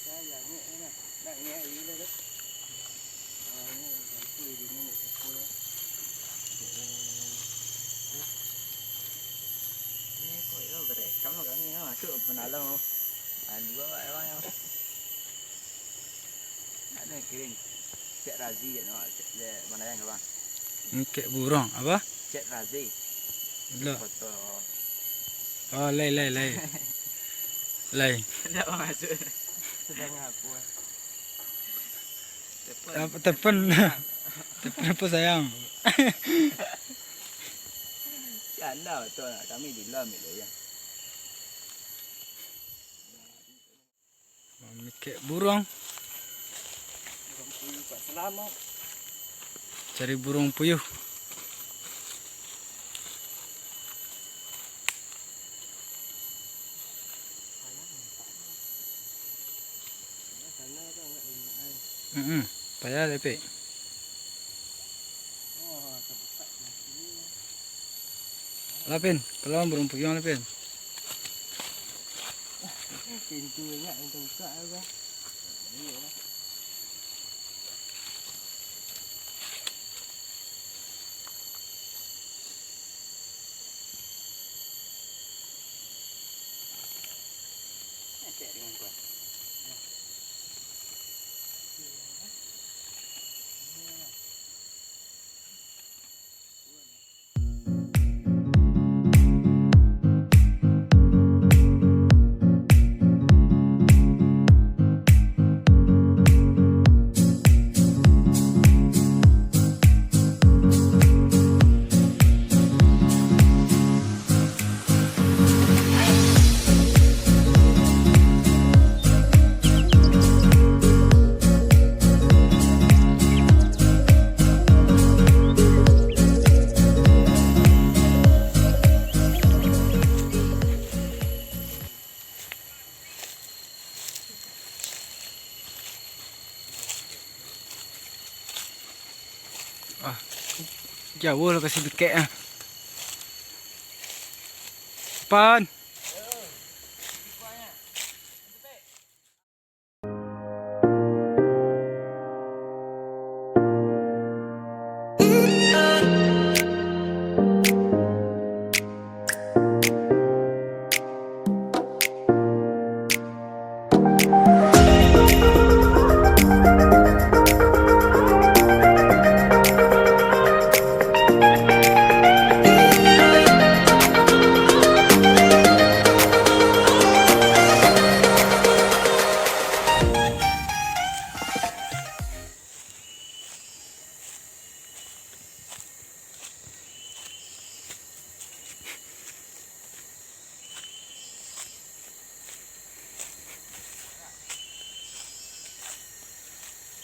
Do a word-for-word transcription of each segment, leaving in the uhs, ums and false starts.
Ini kok yo berekam lo kami yo, masuk pun dalam lo. Dua awak orang yo. Ada kirim. Cek Razi je no, cek je mana yang kawan. Ngekek burung apa? Cek Razi. Lo. Foto. Oh, lai, lai, lai. Lai. Tidak masuk. Sedang apa? Telepon. Apa, telepon? Telepon apa, sayang? Si anda betul lah. Kami di dalam itu ya. Mamikek burung. Burung puyuh tak selamat. Cari burung puyuh. Mm-mm. Payah dapik. Lah, Pin, kalau burung puyuh lah, Pin. Pintu banyak yang terbuka lah, Bang. Iya lah. Cek dengan kuat. Ah, jauah lokasi bikek ah. Pan.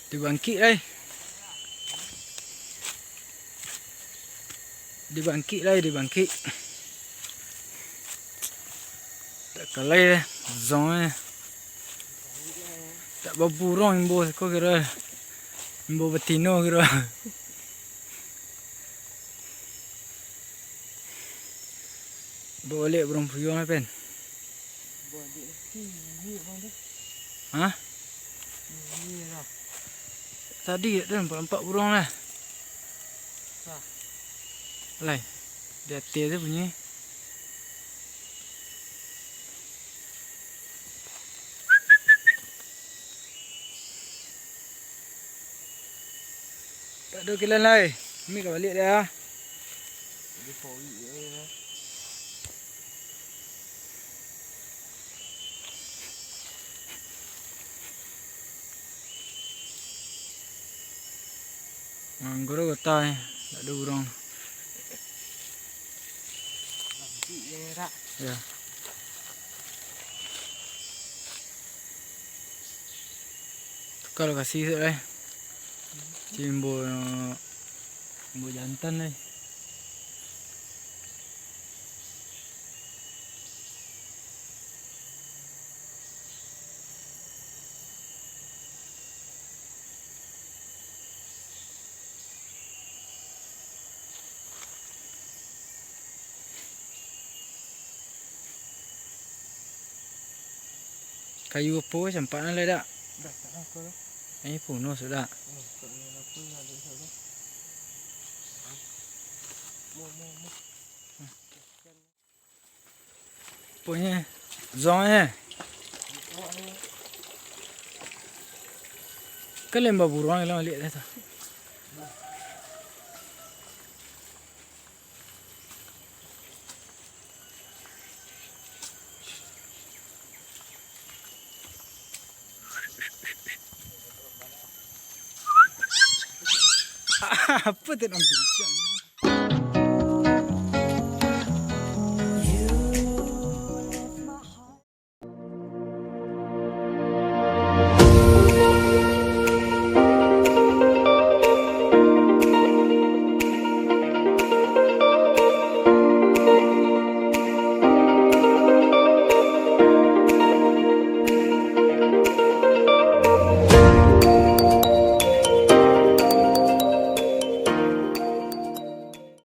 Dibangkik lai. Dibangkik lai, dibangkik. Tak kalai lai, zong lai. Tak baburung imbo siko kiro. Imbo batino kiro. Baliak burung puyuh lah, Pen. Baliak sini, Bang, tu. Hah? Sini lah. Tadi tu nampak-nampak burung lah. Sah. Lai, di ateh tu bunyi. Tak ado kilan lai. Kami ka baliak dah. Nganggur kota ni, tak ado urang. Yo. Tukar lokasi tu lai. Cimbo, cimbo jantan lai. Kayu apo campak nan lai dak? Dah, tak apa lah. Eh, puno sudah. Hmm, tak ada apa lah, tak ada apa. Mau, mau, mau. Pokoknya, zong aja. Kan lembah buruang lah lihat dah tu. Apa tu nak bincang?